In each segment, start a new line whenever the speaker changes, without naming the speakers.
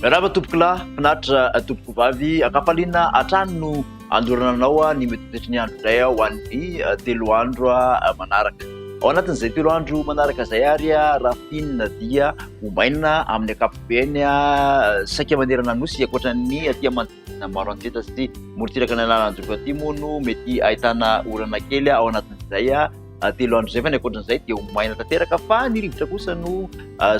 Miarahaba tompokolahy, finaritra tompokovavy, ankafaliana hatrany no andorana anao ny mety toetry ny andro indray ho an'ny 3 andro manaraka. Ao anatin'izay 3 andro manaraka izay ary raha finina dia ho maina amin'ny ankapobeny saika manerana ny nosy ankoatran'ny aty manodidina Maroantsetra sy morontsiraka ny Analanjirofo aty moa no mety ahitana orana kely ao anatin'izay 3 andro izay fa ny ankoatran'izay dia ho maina tanteraka fa ny rivotra kosa no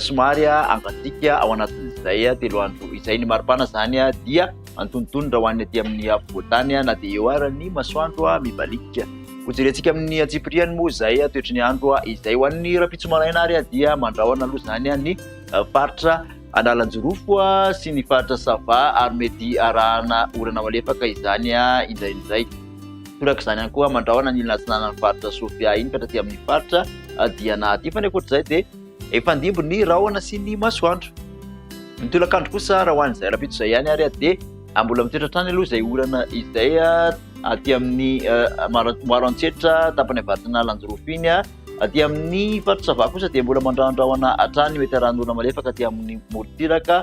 somary hangatsiaka ao anatin'izay 3 andro izay. Ny maripana izany dia antonontonony raha ho an'ny aty amin'ny afovoan-tany na dia eo ara ny masoandro mibaliaka. Hojerentsika amin'ny antsipiriany moa izay toetry ny andro izay. Ho an'ny rahampitso maraina ary dia mandrahona aloha izany ny faritra Analanjirofo sy ny faritra Sava ary mety arahana orana malefaka izany indraindray. Toraka izany ihany koa mandrahona ny ilany atsinanan'ny faritra Sofia iny ka hatraty amin'ny faritra Diana aty. Fa ny ankoatr'izay dia efa handimby ny rahona sy ny masoandro. Ny tolakandro kosa raha ho an'izay rahampitso izay ihany ary dia mbola mitoetra hatrany aloha izay orana izay aty amin'ny Maroantsetra tapany avaratry ny Analanjirofo iny. Aty amin'ny faritra Sava kosa dia mbola mandrahondrahona hatrany, mety arahan'orana malefaka aty amin'ny morontsiraka.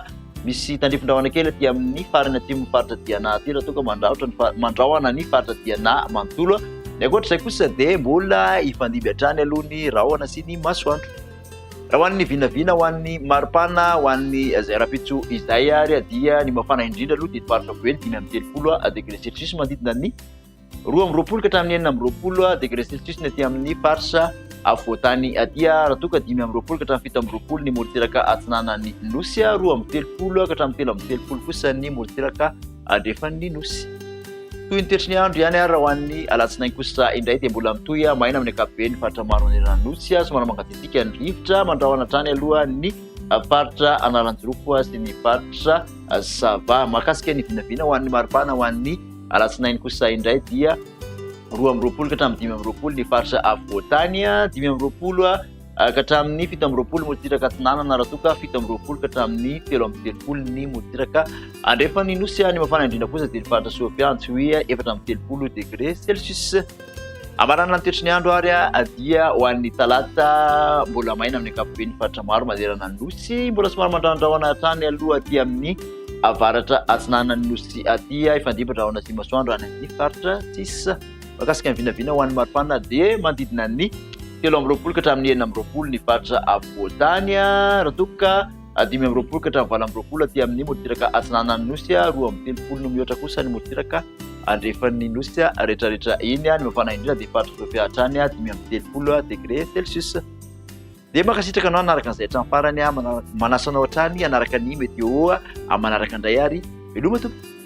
Misy tandrifin-drahona kely aty amin'ny farany atsimon'ny faritra Diana aty raha toa ka mandrahotra ny mandrahona ny faritra Diana manontolo. Ny ankoatra izay kosa dia mbola hifandimby hatrany aloha ny rahona sy ny masoandro. Raha ho an'ny vinavina ho an'ny maripana ho an'ny izay rahampitso izay ary dia ny mafana indrindra aloha dia faritra Boeny 35 degré celsius manodidina ny 22 ka hatramin'ny 26 degré celsius ny aty amin'ny faritra afovoan-tany aty, raha toa ka 25 ka hatramin'ny 27 ny morontsiraka atsinanan'ny Nosy, 32 ka hatramin'ny 33 kosa ny morontsiraka andrefan'ny Nosy. Toy ny toetry ny andro ihany ary raha ho an'ny alatsinainy kosa indray dia mbola mitohy maina amin'ny ankapobeny faritra maro manerana ny Nosy, somary mangatsiatsiaka ny rivotra, mandrahona hatrany aloha ny faritra Analanjirofo sy ny faritra Sava. Mahakasika ny vinavina ho an'ny maripana ho an'ny Alatsinainy kosa indray dia 22 ka hatramin'ny 25 ny faritra afovoan-tany, 25 ka hatramin'ny 27 morontsiraka atsinanana raha toa ka 27 ka hatramin'ny 33 ny morontsiraka andrefan'ny Nosy. Ny mafana indrindra kosa dia ny faritra Sofia Antsohihy 34 degré celsius. Amaranana ny toetry ny andro ary dia ho an'ny talata mbola maina amin'ny ankapobeny faritra maro manerana ny Nosy, mbola somary mandrandrahona hatrany aloha aty amin'ny avaratra atsinanan'ny Nosy aty, hifandimby rahona sy masoandro any amin'ny faritra sisa. Mahakasika ny vinavina ho an'ny maripana dia manodidina ny 23 ka hatramin'ny 26 ny faritra afovoan-tany, raha toa ka 25 ka hatramin'ny 28 aty amin'ny morontsiraka atsinanan'ny Nosy, 32 no mihoatra kosa ny morontsiraka andrefan'ny Nosy rehetrarehetra iny. Ny mafana indrindra dia faritra Sofia hatrany 35 degré celsius. Dia mankasitraka anao hanaraka an'izay hatramin'ny farany, manasa anao hatrany hanaraka ny météo manaraka indray ary veloma tompoko.